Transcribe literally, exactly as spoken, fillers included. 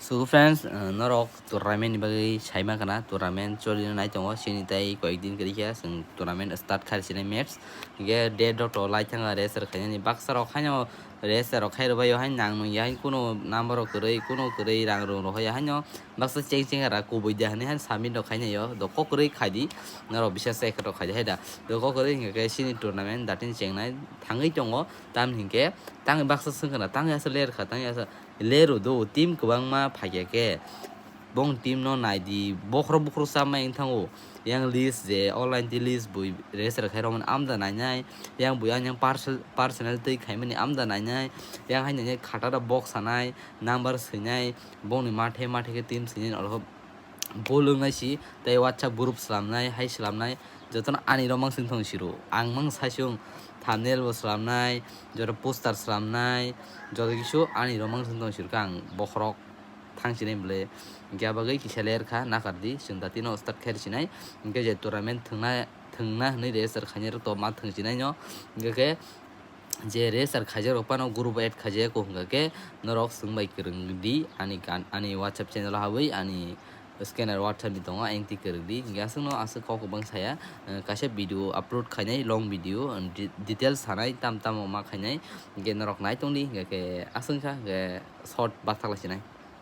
So friends, uh, norok tournament ni bagwi saima kana, tournament choli nai tongo, sini tai koyek din kwrwi khe chwng tournament start khai sinai match. Hinkhe date rok to lai thanga register khainani, baksa rok haino register rok khai rwbaio, haino nang nung ya, haino kuno number rok kwrwi, kuno kwrwi rang rung rok ya, haino baksa cheng cheng ra kubui de hinwi haino submit rok khainai yo, do kok kwrwi khai di, norok bisa check rok khai di hai da, do kok kwrwi hinkhe sini tournament datin chengnai thangwi tongo, tamni hinkhe tangwi baksa swng khna, tangwi asa ler kha, tangwi asa Lero do team kwbangma phaikha khe, bong team no nai di, bokhorok bokhorok chamai wng thango. Yang list je online di list bui register khai romani amda nainai, yang bui yang parcel personal tei khaimani amda nainai, yang hai nai khata da box sanai, number swinai, bongni mathe mathe khe team swinai oro. Bol wngnai si tei WhatsApp group slamnai, hai slamnai, jotono ani romang sing thong siro. Ang mang saichung thumbnail bo slamnai, joto poster slamnai, joto kisu ani romang sing thong siro khe ang bokhorok thang sinai bwle. Hinkhe abagwi kisa layer kha nakar di, chwng datino start khair sinai. Hinkhe je tournament thwngna, thwngna hwnwi register khainai rok to ma thwng sinai no. Hinkhe khe je register khaijak rok phano group add khaijak ko hwnka khe norok chwng bai kwrwng di ani gan, ani WhatsApp channel o habwi ani scanner WhatsApp ni tongo, ayang twi kwrwng di. Hinkhe aswkno aswk kok kwbang saya, eh, kaisa video upload khainai, long video, eh, de-, details sanai, tam tamo ma khainai, hinkhe norok nai tong di, hinkhe aswk kha, hinkhe short bathak lai sinai.